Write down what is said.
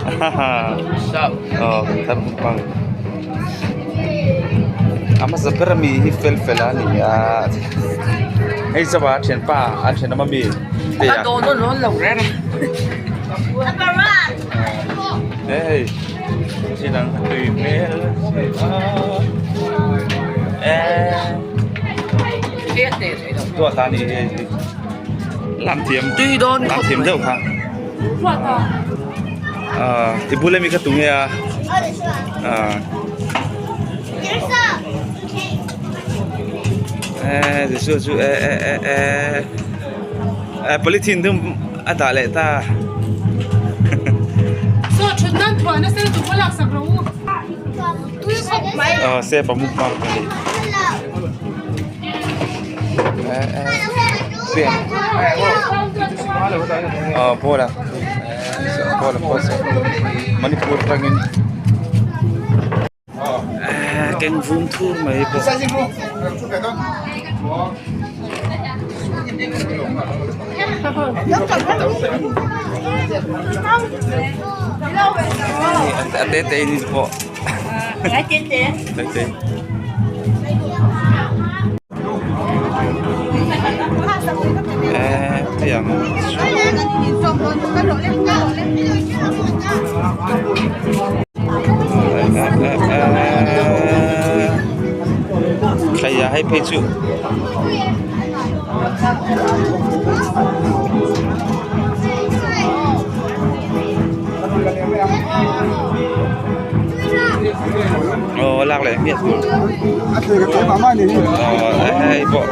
Aw kumthar mukbang a hmasa ber ami hi fel fel a ni a hei chauh a thianpa a thenawm ami te a hei thil ang tui hmel duat a ni hei lam thiam lam thiam deuh kha ah i bula mi kha tunge a ah eh Jesua chu eh eh eh eh eh polythene dum a dah leh ta. Aw step a mukbang a ni eh eh aw bola bola manipur atangin eh keng vum thur mai bawk. A te te in pawh te te. Eh tiang khaia hei phei chu aw lak leh hmiah tur aw hei pawh.